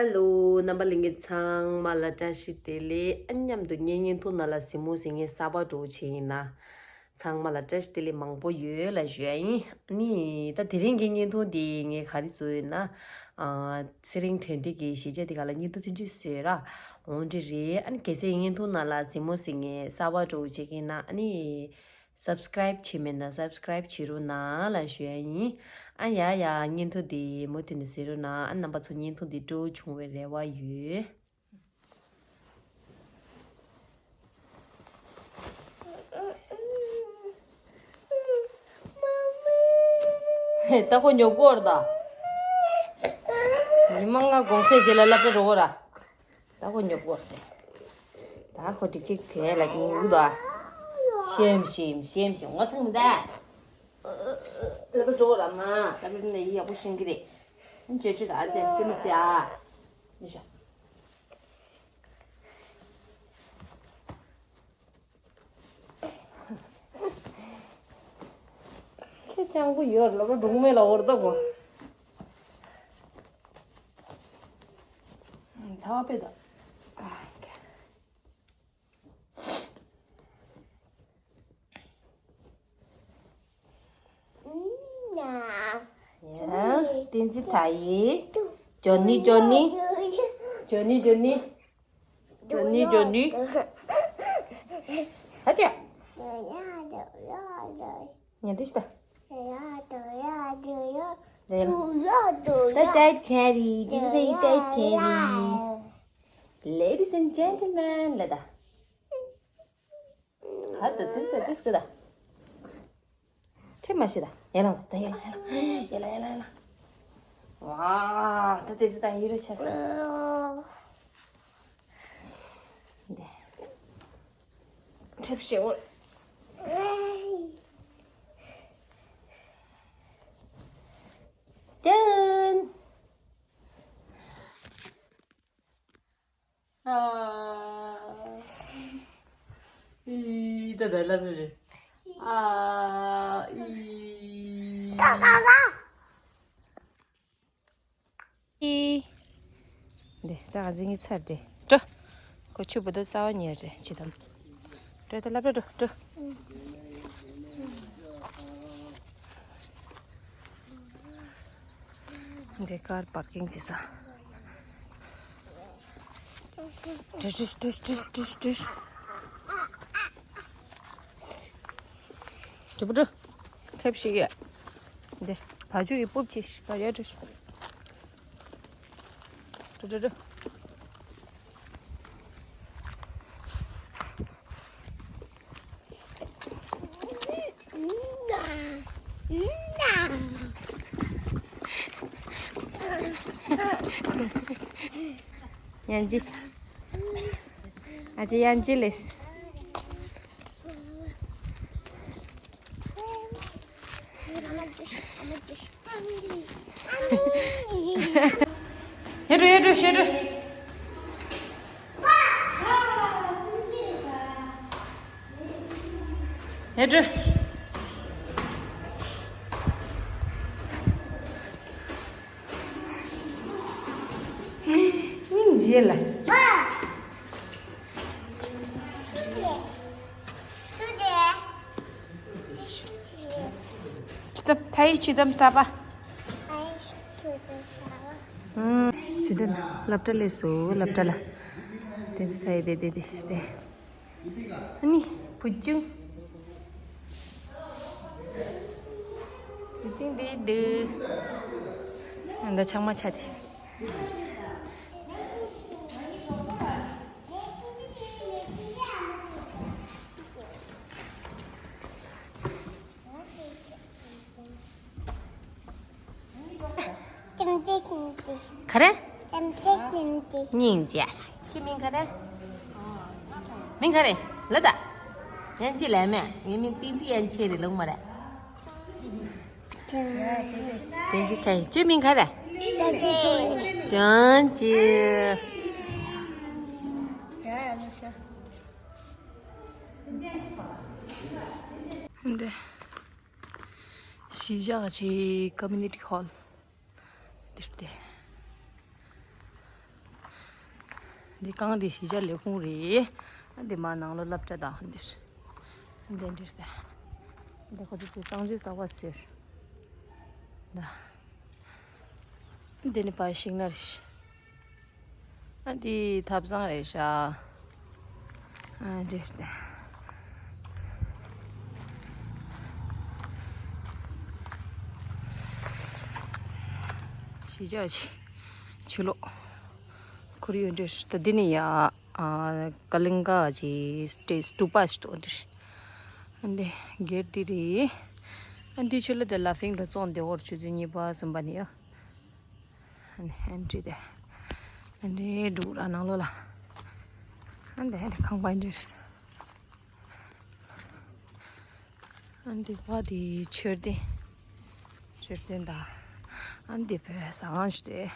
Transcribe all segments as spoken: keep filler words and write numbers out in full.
ཧེ་ལོ། རྣམ་པ་ལྷན་རྒྱས་ཚང་མ་ལ་བཀྲ་ཤིས་བདེ་ལེགས། ཨ་མཉམ་དུ་ངའི་བརྙན་ཐུང་ནང་ལ་གཟིགས་མོ་གཟིགས་མཁན་གསར་པ་འདྲ་བོ་ཅིག་ཡིན་ན། ཚང་མ་ལ་བཀྲ་ཤིས་བདེ་ལེགས་མང་པོ་ཡོད་ལབ་ཞུ་ཡ་ཡིན། ཨ་ནི་ད་དེ་རིང་གི་བརྙན་ཐུང་འདི་ངས་ག་རེ་བཟོས་ཡོད་ན། ཨ་ཚེ་རིང་དོན་འགྲིག་གི་གཞིས་ཆགས་འདི་ག་ལ་བརྙན་ཐུང་ཆུང་ཆུང་བཟོས་ར། འོ་འདི་རེད། ཨ་ནི་གལ་སྲིད་བརྙན་ཐུང་ནང་ལ་གཟིགས་མོ་གཟིགས་མཁན་གསར་པ་འདྲ་བོ་ཅིག་ཡིན་ན། ཨ་ནི་སབ་སི་ཀ་རའིབ་བྱས་མེད་ན་སབ་སི་ཀ་རའིབ་བྱེད་རོགས་གནང་ལབ་ཞུ་ཡ་ཡིན། ཨ་ཡ་ཡ། བརྙན་ཐུང་འདི་མུ་མཐུད་ནས་གཟིགས་རོགས་གནང་། ཨ་རྣམ་པ་ཚོ་བརྙན་ཐུང་འདི་སྤྲོ་བོ་བྱུང་བའི་རེ་བ་ཡོད། ད་ཁོ་ཉོབ་གོ་ར་ད། ཉི་མ་ལྔ་གུང་སེང་རྗེས་ལ་སློབ་གྲྭ་འགྲོ་གོ་ར། ད་ཁོ་ཉོབ་གོ་ར་ད། ད་ཁོ་ཅིག་ཅིག་གས་ལ་ཉུག་ད། ཤེམ་ཤེམ་ཤེམ་ཤེམ་ངོ་ཚང་མི་ད། སློབ་གྲྭ་འགྲོ་གོ་ར་མ། སློབ་གྲྭ་ནས་ཡི་ཡག་པོ་ཤེས་ཀྱི་རེད། ཅོ་ཅོ་ད་ཅན་ཙི་མི་ཙི་ཨ། ནི་ཤ། ཁྱེད་སྤྱང་པོ་ཡོད་ལོ་པ་སྒྲུང་མེད་ལ་འོར་ད་གོ། ཚ་བ་པེ་ད། ཡ། བསྟན་འཛིན་ཐ་ཡི། ཇོ་ནི་ཇོ་ནི། ཇོ་ནི་ཇོ་ནི། ཇོ་ནི་ཇོ་ནི། ཧ་ཅང་། ཉན་ཏེ་ཤི་ད། ད་ཏའིཊ་ཁན་རི། འདི་ཚོ་ཏའིཊ་ཁན་རི། Ladies and gentlemen ལ་ད། ཧ་ད་ཏིས་ད་ཏིས་ཀི་ད། ཁྲེ་མ་ཤི་ད། ཡ་ལང་ད་ཡ་ལང་ཡ་ལང་ཡ་ལང་ཡ་ལང་ཡ་ལང་། ཝ། ད་ཏིས་ད་ཡི་རུ་ཆ་སི། འདི། ཁྲེབ་ཤེ་འོ། ཅན། ཨ། ཨི། ད་ད་ལབ་རེད། ཨ། ཨི། ཨི། འདི་ད་ང་ཚོ་གཉིས་ཚར་ཏེ་འགྲོ། ཁོ་ཆུ་བུ་དུ་ས་བ་ཉེར་རེད་ཅི་དམ། འགྲོ་ད་ལབ་འགྲོ་འགྲོ། འདི་ཀར་པར་ཀིང་བྱེད་ས། ཏྲིས་ཏྲིས་ཏྲིས་ཏྲིས་ཏྲིས། ཏྲི་པུ་ཏྲུ། ཁྲེབ་ཞིག་ཡ། འདི་བ་ཕྱུགས་ཡི་སྤུབ་ཅིག་པར་ཡ་ཏྲིས། ཏྲུ་ཏྲུ་ཏྲུ། ཡང་ཅི། ཨ་ཅེ་ཡང་ཅི་ལེས། ཧེ་ཧྲུ་ཧེ་ཧྲུ་ཧེ་ཧྲུ། ཧེ་ཧྲུ། སྙིང་རྗེ་ལ། སུ་དེ། ཆུ་དམ་ཐའི་ཆུ་དམ་ས་པ། ཨུམ། ཟི་འདྲ་ན་སློབ་གྲྭ་སླེབས་སོང་སློབ་གྲྭ་ལ། དེ་ཚོ་ཐའི་དེ་དེ་དེ་ཤི་དེ། ཨ་ནི་བུ་ཆུང་། བུ་ཆུང་དེ་དེ། ཨ་ད་ཆང་མ་ཆ་དེ་ཤི། ག་རེ། སྙིང་རྗེ། ཁྱེད་མིང་ག་རེ། མིང་ག་རེ། ལ་ད། ཡན་ཆད་ལས་མེད། ངའི་མིང་བསྟན་འཛིན་ཡན་ཆད་རེད་ལུག་མ་རེད། བསྟན་འཛིན་ཁ་ཡི་ཁྱེད་མིང་ག་རེ། ཅོན་ཅི། འདི། གཞིས་ཆགས་ཀྱི་ཀོ་མུ་ནི་ཊི་ཧོལ། འདིར་ཏེ། འདི་གང་འདི་གཞིས་ཆགས་ལས་ཁུངས་རེད། འདི་མ་ནང་ལོ་སློབ་གྲྭ་དང་འདིར། འདི་འདིར་ཟེར། འདི་ཁོ་ཚོ་ཚོས་གཙང་ཆུ་གསར་པ་ཟེར། འདི་ནི་ཕ་ཤིང་ནགས་རེད། ཨ་འདི་ཐབ་ཚང་རེད་ཤག་ཨ་འདིར་ཟེར། གཞིས་ཆགས་ཆུ་ལོག་ཁོར་ཡུག་འདྲེས་ད་འདི་ནི་ཡ། ཨ་ཀ་ལིང་ག་གི་སྟེ་སྟུ་པ་ཞིག་འདུག་འདིར། ཨ་འདི་སྒེར་འདི་རེད། ཨ་འདི་ཆུ་ལ་དེ་ལ་ཕིང་འགྲོ་བཙོང་བདེ་བོར་ཆུ་ཚོད་གཉིས་པ་གསུམ་པ་ནི་ཡོད། ཨ་འདི་ཨན་ཏྲི་དེ། ཨ་འདི་འདུག་ར་ནང་ལོགས་ལ། ཨ་འདི་ཨ་འདི་ཁང་པ་འདིར། ཨ་འདི་བ་དེ་མཆོད་རྟེན། མཆོད་རྟེན་དང་། ཨ་འདི་བོད་ཟ་ཁང་ཞིག་རེད།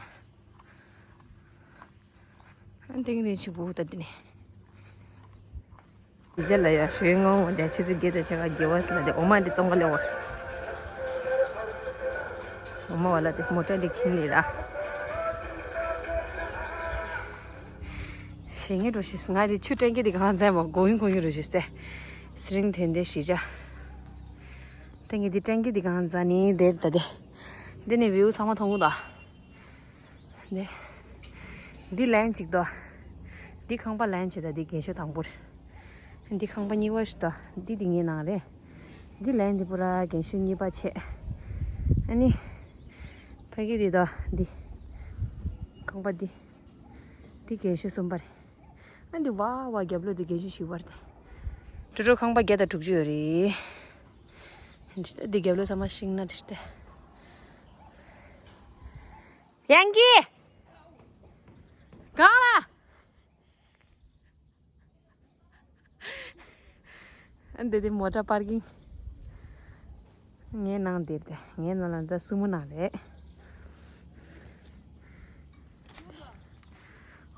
ཨ་འདི་ནི་ཆུ་བུ་ད་འདི་ནི། དེ་རྗེས་ལ་ཡ་ཞོའི་ངོ་བོ་དེ་ཆུ་ཚོད་བརྒྱད་དང་ཕྱེད་ཀ་དགེ་བ་སི་ལ་དེ་འོ་མ་འདི་བཙོང་ག་སླེབས་འོ་མ་བ་ལ་དེ་མོ་ཊ་འདི་ཁྱིམ་ལས་ར། ཞེ་ངེ་འགྲོ་ཤེས་ང་དེ་ཆུ་ཊེང་ཀི་དེ་གང་ཚད་མ་གོ་ཡུན་གོ་ཡུན་འགྲོ་ཤེས་ཏེ། སི་རིང་དོན་ལྡན་གཞིས་ཆགས། ཊེང་ཀི་དེ་ཊེང་ཀི་དེ་གང་ཚད་ནི་དེ་ད་དེ། འདི་ནི་བིའུ་ཚང་མ་མཐོང་གི་འདུག་འདི། འདི་ལན་གཅིག་དོ། འདི་ཁང་པ་ལན་གཅིག་དང་འདི་རྒན་ཤོས་དང་པོ་རེད། འདི་ཁང་པ་གཉིས་པ་ཞིག་དང་འདི་འདི་ངའི་ནང་རེད། འདི་ལན་འདི་པུ་ར་རྒན་ཤོས་གཉིས་པ་བྱས། ཨ་ནི། ཕ་གི་འདི་དང་འདི། ཁང་པ་འདི། འདི་རྒན་ཤོས་གསུམ་པ་རེད། ཨ་འདི་བ་བ་རྒྱབ་ལོགས་འདི་རྒན་ཤོས་བཞི་པ་རེད། ཀྲོ་ཀྲོ་ཁང་པ་བརྒྱ་དང་དྲུག་ཅུ་ཡོད་རེད། འདི་རྒྱབ་ལོགས་ཚང་མ་ཤིང་ནགས་རེད་ཤག་སྟེ། ཡང་གི། གང་ལ། ཨ་འདི་དེ་མོ་ཊ་པར་ཀིང་། ངའི་ནང་འདིར་དེ་ངའི་ནང་ལ་འདི་སྲུ་མོ་ནང་རེད།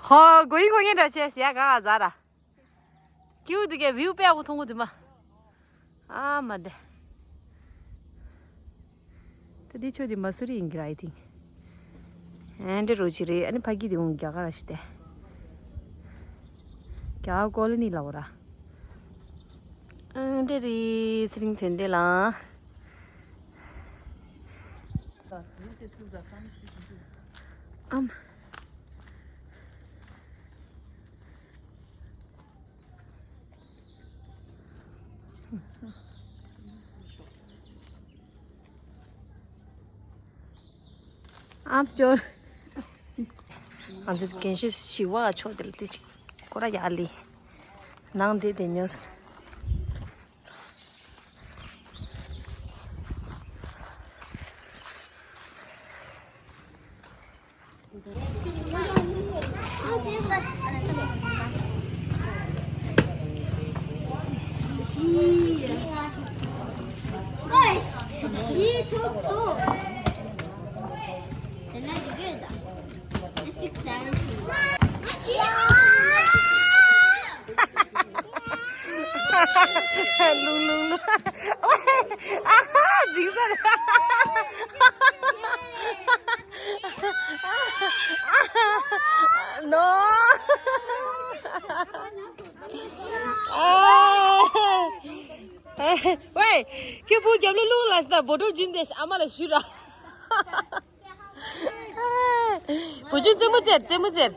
ཧོ་གོ་ཡི་གོ་ངེ་འདྲ་བྱས་ཟེར་ཡ་ག་ག་ཟ་ར། ཀིའུ་དེ་གའི་བིའུ་དཔེ་ཡག་པོ་མཐོང་གི་འདུག་མ། ཨ་མ་དེ། ད་འདི་ཆོས་དེ་མ་སུ་རི་ཡིན་གྱི་ར་I think། ཨ་འདྲེ་རོ་ཅི་རེད་ཨ་ནི་ཕ་གི་དེ་འོང་རྒྱ་གར་ཞིག་སྟེ། རྒྱ་གར་ཀོ་ལི་ནི་ལ་འོ་ར། ཨ་འདྲེ་རེད་སི་རིང་དོན་ལྡན་ལ། ཨམ། ཨམ་ཅོར། ང་ཚོ་རྒན་ཤོས་ཞི་བ་ཕྱོགས་དེ་ལ་དེ་ཅིག་སྐོར་ར་ཡག་ལི། ནང་དེ་དེ་ཉོར། ལུང་ལུང་ལུང་། ཨ་ཧ་འཛིང་ས་རེད། ནོ། ཝེ། ཁྱོད་བུ་རྒྱབ་ལོགས་ལུང་ལ་ས་བོ་ཊོ་སྦྱིན་ཏེ་ཨ་མ་ལ་ཞུ་ར། བུ་ཆུང་རྩེད་མོ་རྩེར་རྩེད་མོ་རྩེར།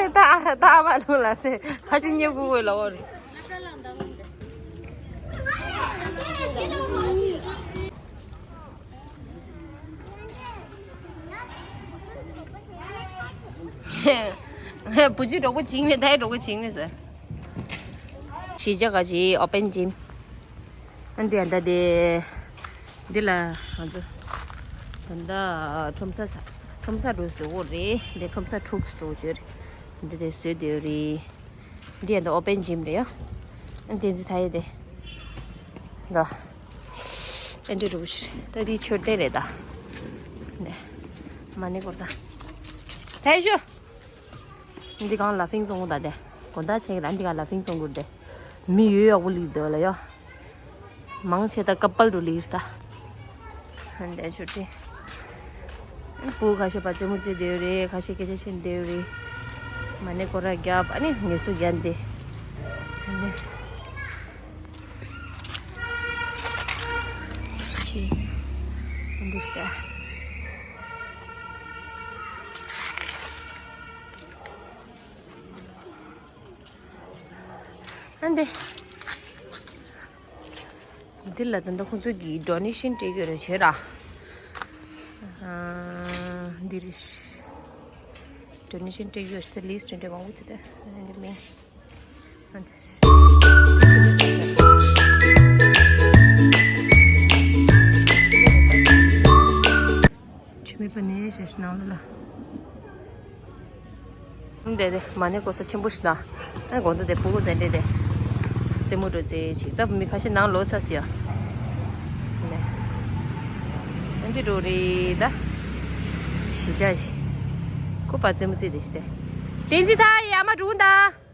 ད་ད་ཨ་མ་ལུང་ལ་སེ་ཁ་ཅིག་ཉེ་གུ་བོ་ལ་འོ་རེད། བུ་ཆུང་གྲོགས་པོ་བྱིངས་མེད་ད་ཡི་གྲོགས་པོ་བྱིངས་མེད་ཟེར། གཞིས་ཆགས་ཀྱི་ཨོ་པན་ཇིམ། ཨ་འདི་ཨ་ད་དེ། འདི་ལ་ང་ཚོ་ད་ལྟ་ཁྲོམ་ས་ཁྲོམ་ས་འགྲོ་བཟོ་བོ་རེད། འདི་ཁྲོམ་ས་དྲུག་འགྲོ་བཟོ་རེད། འདི་དེ་བཟོས་བསྡད་ཡོད་རེད། འདི་ཨ་ད་ཨོ་པན་ཇིམ་རེད་ཡ། ཨ་འདི་འདི་ད་ཡི་དེ། ད། ཨ་འདི་འགྲོ་བོ་ཞིག་རེད། ད་འདི་མཆོད་རྟེན་རེད་ད། ནས། མ་ཎི་སྐོར་ད། ད་ཡི་ཤོ། འདི་གང་ལ་ཕིང་བཙོང་གོ་ད་དེ། དགོང་དག་ཆེ་གི་ལ་འདི་གང་ལ་ཕིང་བཙོང་གོ་དེ། མི་ཡོད་ཡག་པོ་ལིག་དེ་ལ་ཡ། མང་ཆེ་ད་ཀ་པལ་རུ་ལིག་ད། ཧན་དེ་ཆུ་ཏི། བུ་ཁ་ཤས་པ་རྩེད་མོ་རྩེ་བསྡད་ཡོད་རེད། ཁ་ཤས་སྐད་ཆ་བཤད་བསྡད་ཡོད་རེད། མ་ཎི་སྐོར་ར་རྒྱབ། ཨ་ནི་ངལ་གསོ་རྒྱག་འདི། ཨ་ནི་ཆེ། འདུག་སྟེ། ཨ་འདི། འདི་ལ་ད་ལྟ་ཁོང་ཚོ་གིས་ཌོ་ནེ་ཤན་སྤྲད་ཀྱི་ཡོད་རེད་བྱས་ར། ཨ། འདི་རེད། ཌོ་ནེ་ཤན་སྤྲད་ཀྱི་ཡོད་ཟེར་ལིས་ཊི་འདྲ་མང་པོ་དེ་ལྟ་འདི་མིན། ཨ་འདི། ཆུ་མེད་པ་ནས་ཞེས་ནང་ལ། འདི་འདི་མ་ཎི་གོ་ས་ཆེན་པོ་ཞིག་ན། ཨ་དགོང་དྲོ་དེ་ཕྲུ་གུ་ཚོ་འདི་འདི། རྩེད་མོ་འགྲོ་རྩེ་ཅིག་ད་མི་ཁ་ཤས་ནང་ལོག་ཚར་སི་ཡ། འདི། འདི་འགྲོ་རེད་ད། ཞི་ཅག་ཞིག་ཁོ་པ་རྩེད་མོ་རྩེ་དེ་ཞིག་སྟེ། བསྟན་འཛིན་ད་ཡ་མ་འགྲོ་ད།